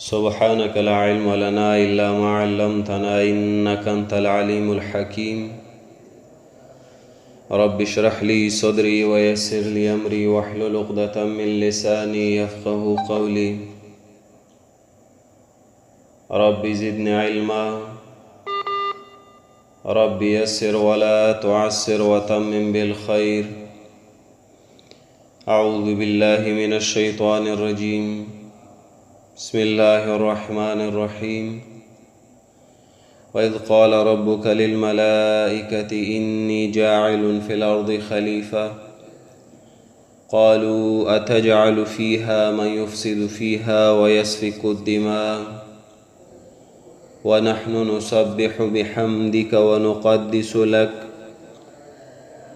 سبحانك لا علم لنا إلا ما علمتنا إنك أنت العليم الحكيم. رب اشرح لي صدري ويسر لي أمري واحلل عقدة من لساني يفقه قولي. رب زدني علما. رب يسر ولا تعسر وتمم بالخير. أعوذ بالله من الشيطان الرجيم. بسم الله الرحمن الرحيم. وإذ قال ربك للملائكة إني جاعل في الأرض خليفة قالوا أتجعل فيها من يفسد فيها ويسفك الدماء ونحن نسبح بحمدك ونقدس لك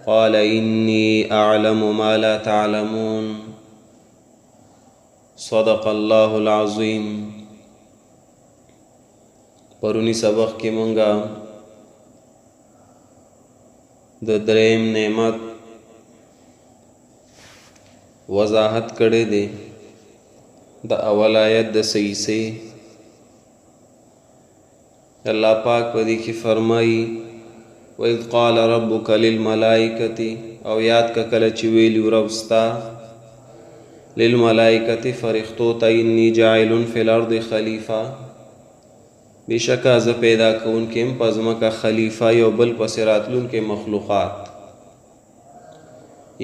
قال إني أعلم ما لا تعلمون. صدق الله العظیم. پرونی سبق کې مونږه د دریم نعمت وضاحت کړی دی، د اول آیت د صحیح. الله پاک په دې کې فرمایي وَإِذْ قَالَ رَبُّكَ لِلْمَلَائِكَةِ، او یاد که کله چې ویلي رب ستا للملائکة فرښتو ته إني جاعل فی الأرض خلیفه، بېشکه زه پیدا کوونکی یم په ځمکه خلیفه، یو بل پسې راتلونکي مخلوقات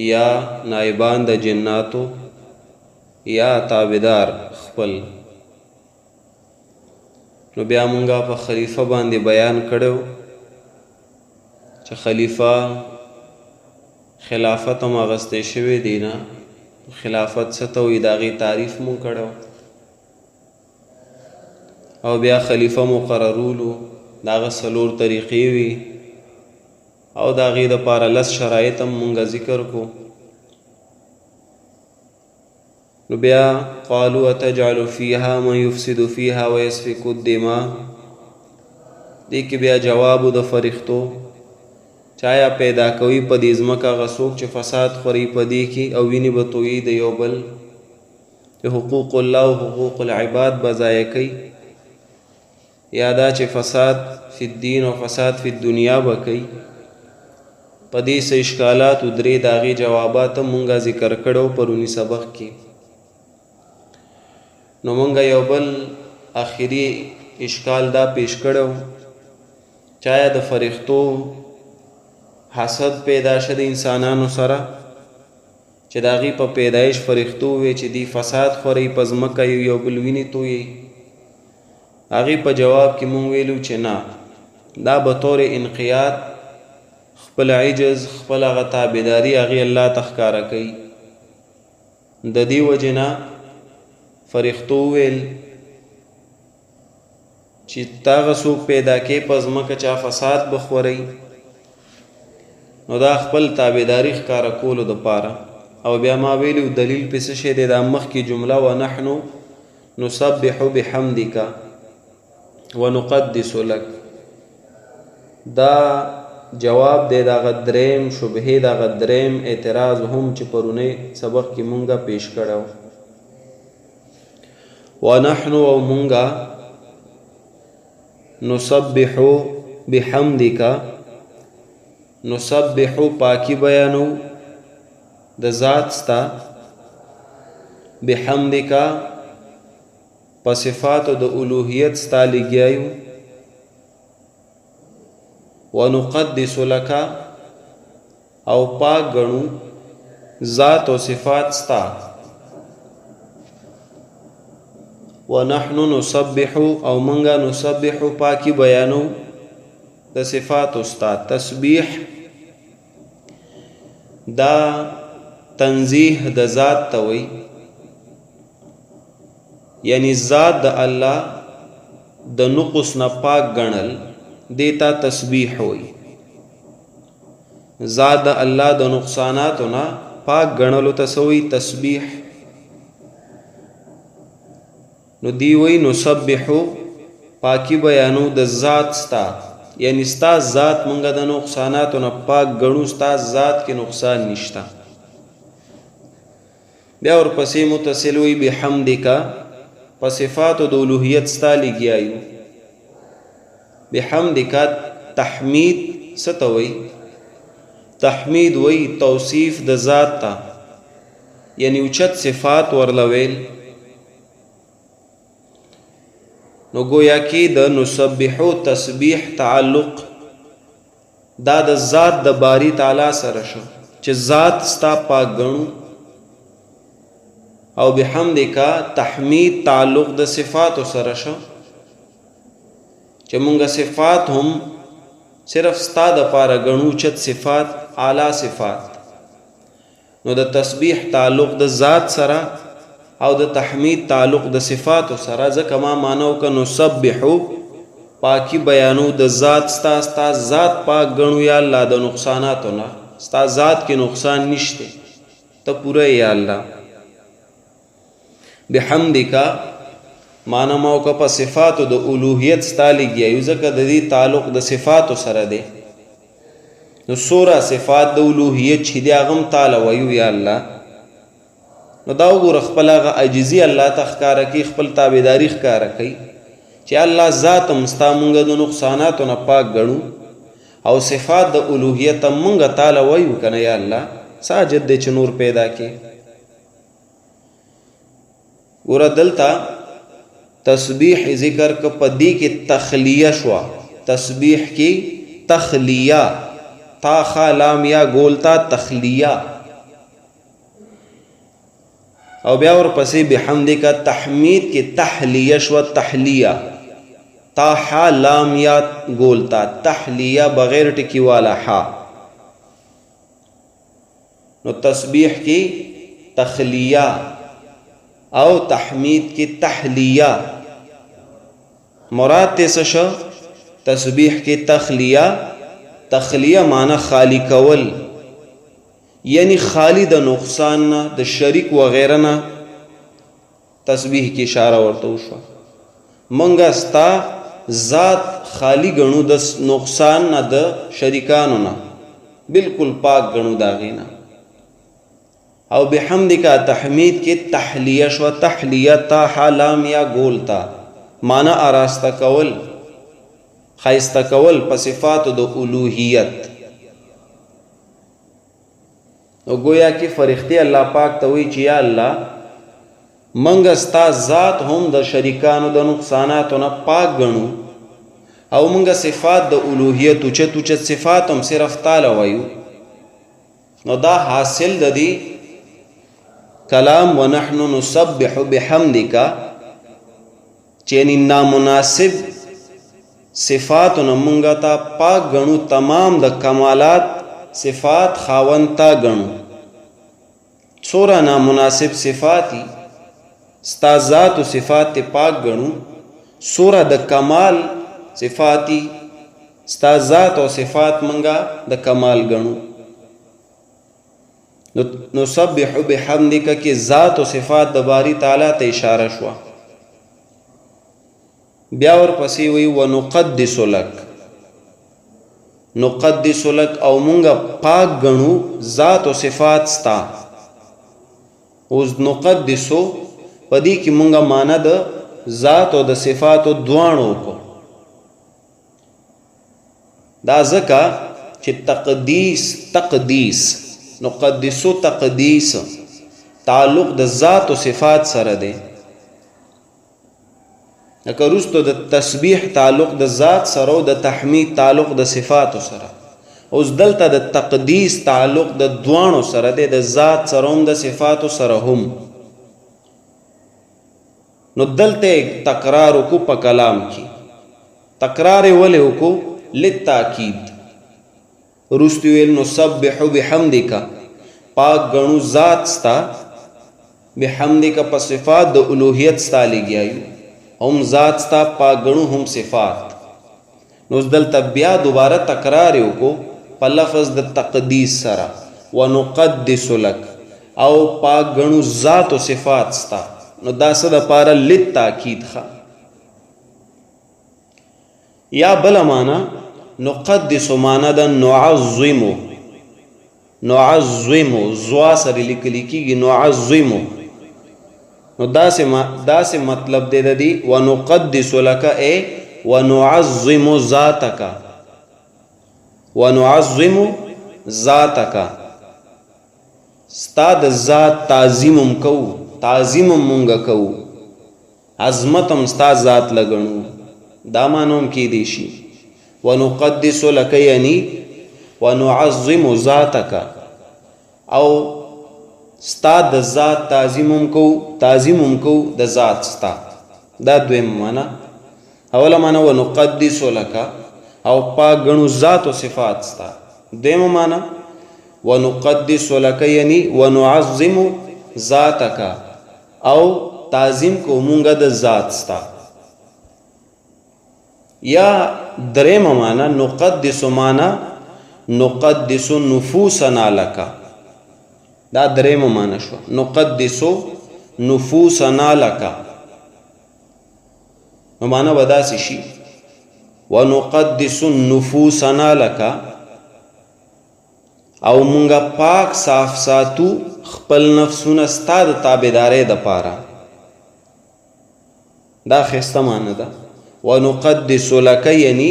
یا نایبان د جناتو یا تابعدار خپل. نو بیا مونږه په خلیفه باندې بیان کړو چې خلیفه خلافت هم اغستې شوی دی نه، خلافت څه ته وایي د هغې تعریف مونږ کړو. او بیا خلیفه مقررولو د هغه څلور طریقې وي او د هغې دپاره لس شرایط هم مونږ ذکر کو. نو بیا قالوا اتجعل فیها من یفسد فیها ویسفک الدماء، دې کې بیا جواب د فرښتو چې آیا پیدا کوي په دې ځمکه هغه څوک چې فساد خوري په دې کې او وینې به تویي د یو بل، چې حقوق الله او حقوق العباد به ضایع کوي، یا دا چې فساد فی الدین او فساد فی الدنیا به کوي. په دې څه اشکالاتو درې د هغې جوابات هم مونږه ذکر کړو پروني سبق کې. نو مونږه یو بل اخري اشکال دا پیش کړو چې آیا د فرښتو حسد پیدا شه د انسانانو سره چې د هغې په پیدایش فرښتو وی چې دی فساد خوري په ځمکه یو بل وینې تویي؟ هغې په جواب کې مونږ ویلو چې نه، دا به طور انقیاد خپل عجز خپل هغه تابعداري هغې الله ته ښکاره کوي. د دې وجې نه فرښتو ویل چې تا هغه څوک پیدا کې په ځمکه چا فساد به خوري، نو دا خپل تابعداري ښکاره کولو دپاره. او بیا ما ویلو دلیل پې څه شی دی، دا مخکې جمله ونحن نسبح بحمدک ونقدس لک، دا جواب دی د هغه دریم شبهې، د هغه دریم اعتراض هم چې پرونی سبق کې مونږه پیش کړی. ونحن او مونږه نسبح بحمدک، نسبح پاکی بیانو د ذات ستا، بحمدک په صفاتو د الوهیت ستا لګیایو، ونقدس لک او پاک ګڼو ذات او صفات ستا. ونحن نسبح او مونږه نسبح پاکی بیانو د صفاتو ستا. تسبیح دا تنزیه د ذات ته وایي، یعنی ذات د الله د نقص نه پاک ګڼل دې ته تسبیح وایي. ذات د الله د نقصاناتو نه پاک ګڼلو ته څه وایي؟ تسبیح. نو دی وایي نسبحو پاکی بیانو د ذات ستا، یعنی ستا ذات مونږه د نقصاناتو نه پاک ګڼو، ستا ذات کې نقصان نشته. بیا ورپسې متصل وي بحمدک په صفاتو د الوهیت ستا لګیا یو. بحمدک تحمید څه ته وایي؟ تحمید وایي توصیف د ذات ته، یعنی اوچت صفات ورله ویل. نو گویا کې د نسبحو تسبیح تعلق دا د ذات د باری تعالی سره شو چې ذات ستا پاک ګڼو، او بحمدک تحمید تعلق د صفاتو سره شو چې مونږه صفات هم صرف ستا د پاره ګڼو، چت صفات، اعلی صفات. نو د تسبیح تعلق د ذات سره او د تحمید تعلق د صفاتو سره، ځکه ما معنی وکړه نسبحو پاکی بیانو د ذات ستا، ستا ذات پاک ګڼو یا الله د نقصاناتو نه، ستا ذات کې نقصان نشته، ته پوره یا الله. بحمدک معنی ما وکړه په صفاتو د الوهیت ستا لګیا یو، ځکه د دې تعلق د صفاتو سره دی. نو سوره صفات د الوهیت چې دی هغه هم تاله وایو یا الله. نو دا وګوره خپل هغه عاجزي الله ته ښکاره کوي، خپل تابعداري ښکاره کوي چې الله ذات هم ستا مونږ د نقصاناتو نه پاک ګڼو او صفات د الوهیت هم مونږ تاله وایو که نه یا الله، څه حاجت دی چې نور پیدا کې. ګوره دلته تسبیح ذکر که په دې کې تخلیه شوه، تسبیح کې تخلیه، تا خا لام یا ګول تا تخلیه، او بیا ورپسې بحمدک تحمید کې تحلیه شوه، تحلیه تا حا لام یا ګول تا تحلیه بغیر ټکی والا حا. نو تسبیح کې تخلیه او تحمید کې تحلیه، مراد ته څه شو؟ تسبیح کې تخلیه، تخلیه معنی خالی کول، یعنی خالی د نقصان نه، د شریک وغیره نه. تسبیح کې اشاره ورته وشوه، مونږه ستا ذات خالی ګڼو د نقصان نه، د شریکانو نه، بالکل پاک ګڼو د هغې نه. او بحمدک تحمید کې تحلیه شوه، تحلیه تا حا لام یا ګول تا معنی اراسته کول، ښایسته کول په صفاتو د الوهیت. نو گویا کې فرښتې الله پاک ته وایي چې یا الله مونږ ستا ذات هم د شریکانو د نقصاناتو نه پاک ګڼو او مونږ صفات د الوهیت اوچت اوچت صفات هم صرف تاله وایو. نو دا حاصل د دې کلام ونحن نسبح بحمدک چې یعنی نامناسب صفاتو نه مونږ ته پاک ګڼو، تمام د کمالات صفات خاوند تا ګڼو. څوره نامناسب صفاتی ستا ذات او صفات ته پاک ګڼو، څوره د کمال صفاتی ستا ذات او صفات مونږه د کمال ګڼو. نو نسبح بحمدک کې ذات او صفات د باری تعالی ته اشاره شوه. بیا ورپسې وی ونقدس لک، نقدس لک او مونږه پاک ګڼو ذات او صفات ستا. اوس نقدسو په دې کې مونږه معنی د ذات او د صفاتو دواړو وکړو. دا ځکه چې تقدیس، تقدیس، نقدسو تقدیس تعلق د ذات او صفات سره دی. لکه وروسته د تسبیح تعلق د ذات سره او د تحمید تعلق د صفاتو سره. اوس دلته د تقدیس تعلق د دواړو سره دی، د ذات سره هم د صفاتو سره هم. نو دلته تکرار وکړو په کلام کې. تکرار یې ولې وکړو؟ للتاکید. وروسته ویل نسبح بحمدک، پاک ګڼو ذات ستا، بحمدک په صفات د الوهیت ستا لګیا یو، هم ذات ستا پاک ګڼو هم صفات. نو اوس دلته بیا دوباره تکرار یې وکړو په لفظ د تقدیس سره، ونقدس لک، او پاک ګڼو ذات او صفات ستا. نو دا څه دپاره؟ للتاکید. ښه، یا بل معنا نقدس معنا د نعظم، نعظم زوا سره لیکل کیږي، نعظم نو داسې ما داسې مطلب دی د دې ونقدس لك، ای ونعظم ذاتک، ونعظم ذاتک، ستا د ذات تعظیم هم کوو، تعظیم هم مونږ کوو، عظمت هم ستا ذات لګڼو. دا معنی هم کیدی شي ونقدس لك یعنی ونعظم ذاتک، او ستا د ذات تعظیم هم کوو، تعظیم هم کوو د ذات ستا. دا دویم معنی. اوله معنی ونقدس لك او پاک ګڼو ذات او صفات ستا. دویمه معنی ونقدس لك یعنی ونعظم ذاتک، او تعظیم کو مونږه د ذات ستا. یا درېمه معنی نقدس معنی نقدس نفوسنا لك، دا درېمه معنی شو، نقدس نفوسنا لك. نو معنی به داسې شي ونقدس نفوسنا لك، او مونږه پاک صاف ساتو خپل نفسونه ستا د تابعدارۍ دپاره. دا ښایسته معنی ده ونقدس لك یعنی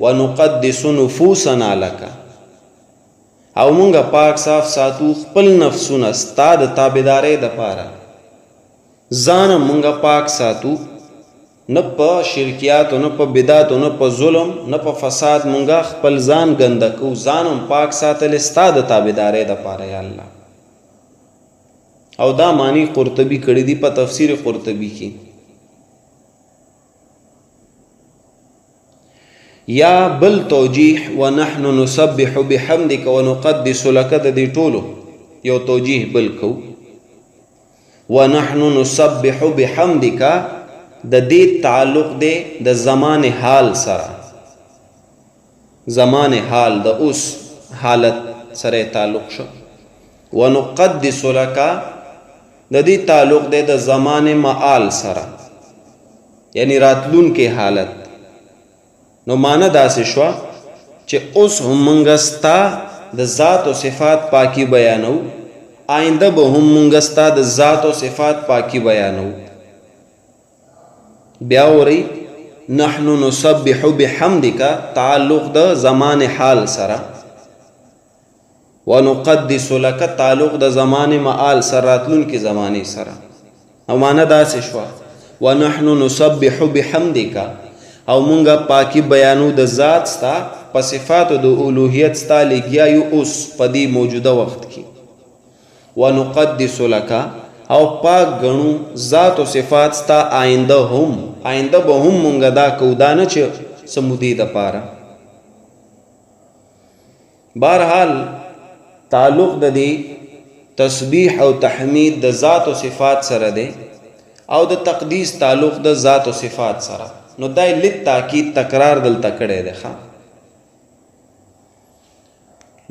ونقدس نفوسنا لك، او مونږه پاک صاف ساتو خپل نفسونه ستا د تابعدارۍ دپاره. ځان مونږه پاک ساتو، نه په شرکیاتو، نه په بدعاتو، نه په ظلم، نه په فساد مونږه خپل ځان ګنده کوو. ځان هم پاک ساتلی ستا د تابعدارۍ دپاره یا الله. او دا معنی قرطبي کړی دی په تفسیر قرطبي کې. یا بل توجیه ونحن نسبح بحمدک ونقدس لك، د دې ټولو یو توجیه بل کو. ونحن نسبح بحمدک د دې تعلق دی د زمان حال سره، زمان حال د اوس حالت سره تعلق شو. ونقدس لك د دې تعلق دی د زمان معال سره، یعنی راتلونکي حالت. نو معنی داسې شوه چې اوس هم مونږ ستا د ذات او صفات پاکي بیانو، آینده به هم مونږ ستا د ذات او صفات پاکي بیانو. بیا اورئ نحن نسبح بحمدک تعلق د زمان حال سره، ونقدس لك تعلق د زمان معال سره، راتلونکي زمانې سره. او معنی داسې شوه ونحن نسبح بحمدک، او مونږه پاکي بیانو د ذات ستا په صفاتو د الوهیت ستا لګیا یو اوس په دې موجوده وخت کې. ونقدس لك او پاک ګڼو ذات او صفات ستا آینده هم، آینده به هم مونږه دا کوو، دا نه چې څه مودې دپاره. بهرحال تعلق د دې تسبیح او تحمید د ذات او صفات سره دی، او د تقدیس تعلق د ذات او صفات سره. نو دا یې لید تاکید تکرار دلته کړی دی. ښه،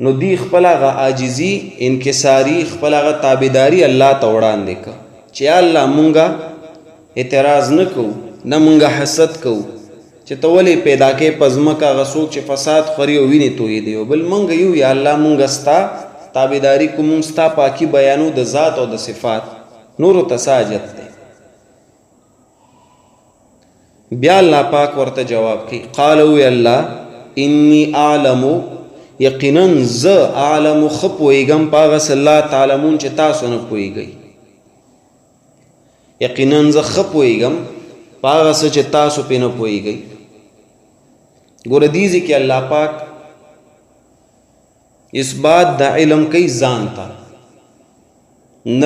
نو دی خپل هغه عاجزي، انکساري، خپل هغه تابعداري الله ته وړاندې کړه چې یا الله مونږه اعتراض نه کوو، نه مونږه حسد کوو چې ته ولې پیدا کې په ځمکه هغه څوک چې فساد خوري او وینې تویدي، بل مونږ یو یا الله مونږ ستا تابعداري کوو، مونږ ستا پاکي بیانو د ذات او د صفات، نورو ته څه حاجت دی. بیا الله پاک ورته جواب کوي، قال وی الله انی اعلم، یقینا زه اعلم ښه پوهېږم په هغه څه لا تعلمون چې تاسو نه پوهېږئ. یقینا زه ښه پوهېږم په هغه څه چې تاسو پرې نه پوهېږئ. ګوره دې ځای کې الله پاک اثبات د علم کوي ځان ته،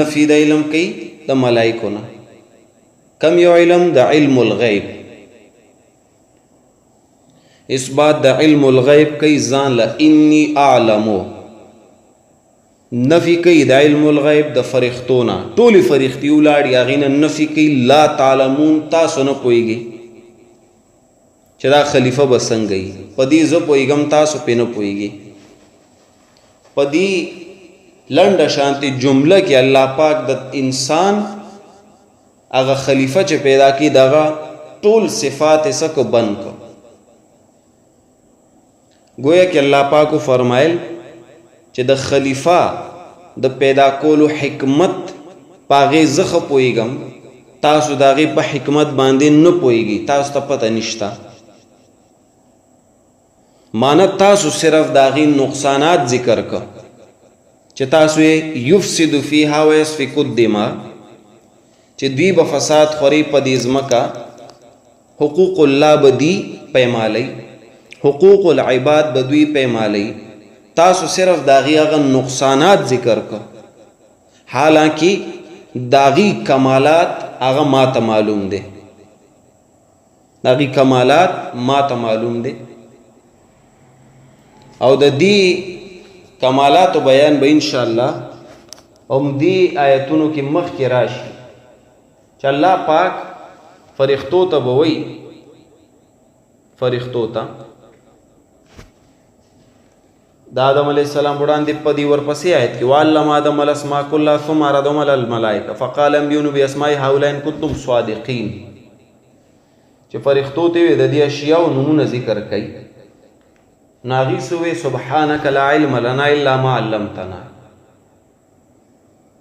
نفي د علم کوي د ملایکو نه. کم یو علم؟ د علم الغیب. اثبات د علم الغیب کوي ځان له، انی اعلمو، نفي کوي د علم الغیب د فرښتو نه، ټولې فرښتې ولاړې هغې نه نفي کوي، لا تعلمون تاسو نه پوهېږئ چې دا خلیفه به څنګه وي، په دې زه پوهېږم تاسو پرې نه پوهېږئ. په دې لنډه شانتې جمله کې الله پاک د انسان هغه خلیفه چې پیدا کړي دغه ټول صفات یې څه کو بند کو. ګویا کې الله پاک فرمایل چې د خلیفه د پیدا کولو حکمت په هغې زه ښه پوهېږم، تاسو د هغې په حکمت باندې نه پوهیږئ، تاسو ته پته نشته. معنی تاسو صرف د هغې نقصانات ذکر که چې تاسو یې یفسد فیها ویسفک الدماء، چې دوی به فساد خوري په دې ځمکه، حقوق الله به دی پیمالي، حقوق العباد به دوی پیمالي. تاسو صرف د هغې هغه نقصانات ذکر که، حالانکه د هغې کمالات هغه ماته معلوم دی، د هغې کمالات ماته معلوم دی. او د دې کمالاتو بیان به انشاءالله هم دې آیتونو کې مخکې راشي چې الله پاک فرښتو ته به وایي، فرښتو ته د آدم علیه السلام وړاندې په دې ورپسې آیت کې وعلم آدم الاسماء كلها ثم عرضهم على الملائکه فقال انبئوني باسماء هؤلاء ان كنتم صادقین، چې فرښتو ته وې د دې اشیاو نومونه ذکر کړي. نو هغوی څه وې؟ سبحانک لا علم لنا الا ما علمتنا.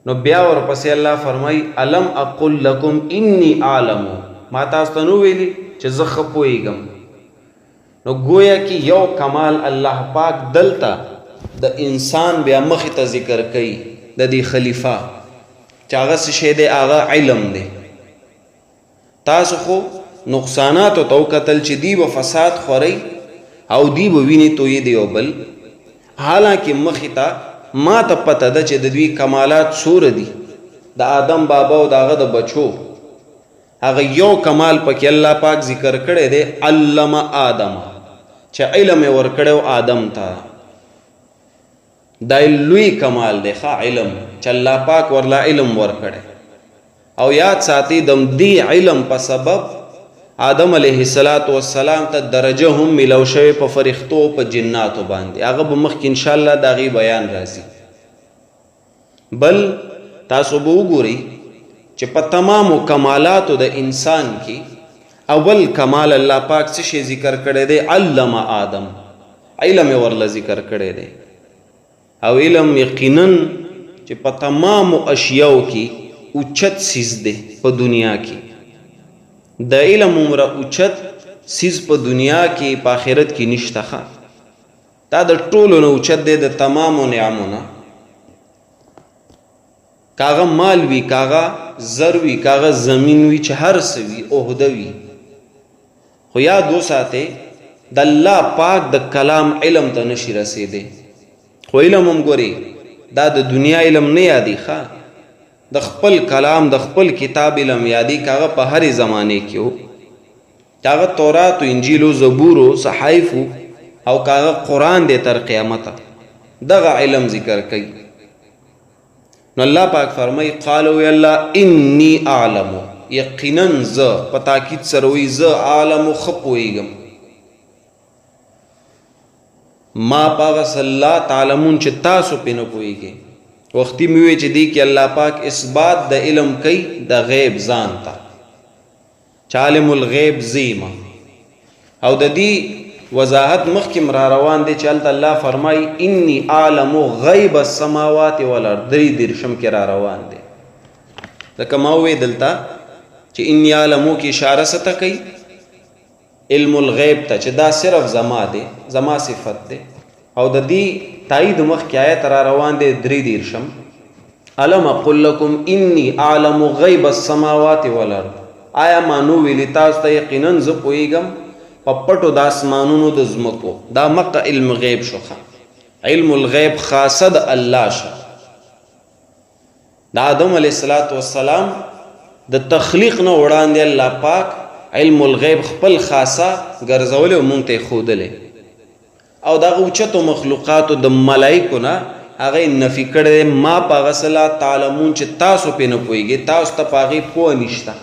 نو بیا ورپسې الله فرمایي الم اقل لکم انی اعلم، ما تاسو ته نو ویلي چې زه ښه پوهېږم. نو گویا کې یو کمال الله پاک دلته د انسان بیا مخې ته ذکر کوي د دې خلیفہ، چې هغه څه شی دی؟ هغه علم دی. تاسو خو نقصاناتو ته وکتل چې دی به فساد خوري او دی به وینې تویې دی یو بل، حالانکه مخې ته ما ته پته ده چې د دوی کمالات څوره دي. د آدم بابا او د هغه د بچو هغه یو کمال پکې الله پاک ذکر کړی دی، علم آدم، چې علم یې ورکړی و آدم ته. دا لوی کمال دی، ښه علم چې الله پاک ورله علم ورکړی. او یاد ساتي د دې علم په سبب آدم علیه السلام ته درجه هم ملو شوې په فرښتو او په جناتو باندې. هغه به مخکې انشاءالله د هغې بیان راځي. بل تاسو به وګورئ چې په تمامو کمالاتو د انسان کې اول کمال الله پاک څه شی ذکر کړی دی؟ علم آدم، علم یې ورله ذکر کړی دی. او علم یقینا چې په تمامو اشیاو کې اوچت څیز دی په دنیا کې، د علم عمره اوچت څیز په دنیا کې په آخرت کې نشته. ښه دا د ټولو نه اوچت دی، د تمامو نعمونه، کاغه مال وي، کاغه زر وي، کاغه زمین وي، چې هر څه وي، عهده وي. خو یاد وساتئ د الله پاک د کلام علم ته نشي رسېدی. خو علم هم ګوري دا د دنیا علم نه یادي، ښه د خپل کلام د خپل کتاب علم یادي، کاغه په هرې زمانې کې و، کاغه تورات و انجیل و زبور و صحایف او کاغه قرآن دی تر قیامته، دغه علم ذکر کوي. نو الله پاک فرمای قالو یا الله انی اعلم، یقینا زه په تاکید سره وی زه اعلم ښه پوهېږم، ما په هغه څه لا تعلمون چې تاسو پرې نه پوهېږئ. وختي مې وویل چې دې کې الله پاک اثبات د علم کوي د غیب ځان ته، چې عالم الغیب زیمه. او د دې وضاحت مخکې را روان دی چې هلته الله فرمایي انی اعلم غیب السماوات والارض، 33 کې را روان دی. ځکه ما وویل دلته چې انی اعلمو کې اشاره څه ته کوي؟ علم الغیب ته، چې دا صرف زما دی، زما صفت دی. او د دې تایید مخکې آیت را روان دی 33، الم اقل لکم انی اعلم غیب السماوات والارض، آیا ما نو ویلي تاسو ته یقینا زه پوهېږم په پټو د اسمانونو د ځمکو. دا مقه علم غیب شو، علم الغیب خاصه د الله شو. د آدم علیه السلام د تخلیق نه وړاندې الله پاک علم الغیب خپل خاصه ګرځولی او مونږ ته یې ښودلی. او د هغه اوچتو مخلوقاتو د ملایکو نه هغه یې نفي کړی دی، ما په هغه څه لا تعلمون چې تاسو پرې نه پوهېږئ، تاسو ته په هغې پوهه نشته،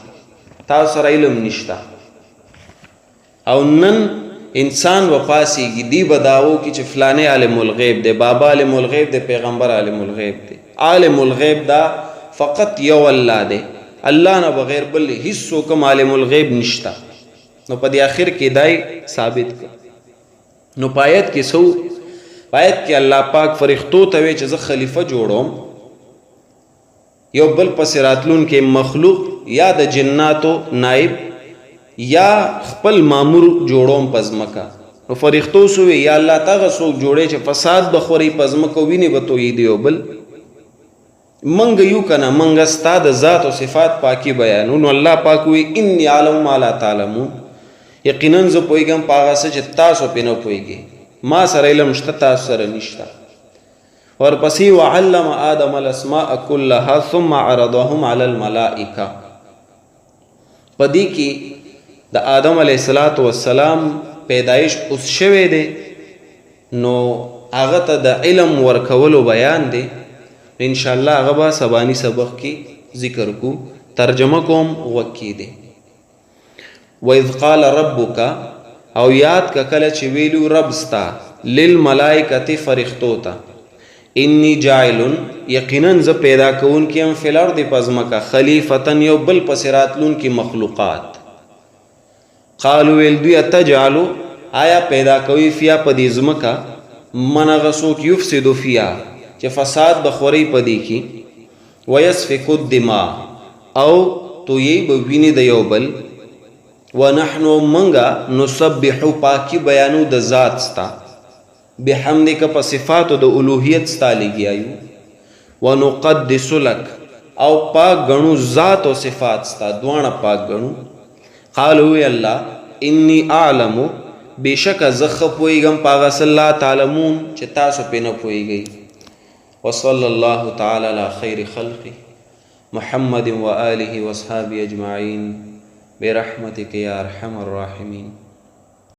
تاسو سره علم نشته. او نن انسان به پاڅېږي دی به دا وکړي چې فلانی عالم الغیب دی، بابا عالم الغیب دی، پیغمبر عالم الغیب دی. عالم الغیب دا فقط یو الله دی، الله نه بغیر بل هیڅوک هم عالم الغیب نشته. نو په دې آخر کې دای ثابت کړ. نو پایت کې سو، پایت کې الله پاک فرښتو ته وی چې زه خلیفہ جوړوم، یو بل پسې راتلونکی مخلوق یا د جناتو نائب یا خپل مامور جوړوم په ځمکه. نو فرښتو سوې، یا الله ته هغه څوک جوړې چې فساد به خوري په ځمکه، وینې به تویي دی او بل منګ یو کنه، منګ ستا د ذات او صفات پاکي بیانو. نو الله پاک وی انی عالم ما لا تعلمون، یقینا زه پوهیږم په هغه څه چې تاسو پې نه پوهیږئ، ما سره علم شته تاسو سره نشته. ورپسې وعلم آدم الاسماء كلها ثم عرضهم على الملائکه. په دې کې د آدم علیه السلام پیدایش اوس شوی دی، نو هغه ته د علم ورکولو بیان دی. ان شاء الله هغه به سبانی سبق کې ذکر کو. ترجمه کوم وکی دی. واذ قال ربک، او یاد کا کله چې ویلو رب ستا للملائکه فرښتو ته، انی جاعل، یقینا ز پیدا کون کې هم فل ارض پزمکه خلیفتن، یو بل پس راتلون کې مخلوقات. قالو ویل دوی اتجعلو، آیا پیدا کوي فیا په دې ځمکه من هغه څوک یفسدو فیا چې فساد به خوري په دې کې، ویسفک الدماء، او تویی به وینې د یو بل، ونحن منګه نسبح پاکي بیانو د ذات ستا، بحمدک په صفاتو د الوهیت ستا لګیا یو، ونقدس لک، او پاک غنو ذات او صفات ستا دواړه پاک غنو. قالو وی الله انی اعلم، بشک زه ښه پوهیږم په هغه څه لا تعلمون چې تاسو پرې نه پوهیږئ. وصلی الله تعالی علی خیر خلقه محمد وآله واصحابه اجمعین برحمتک یا ارحم الراحمین.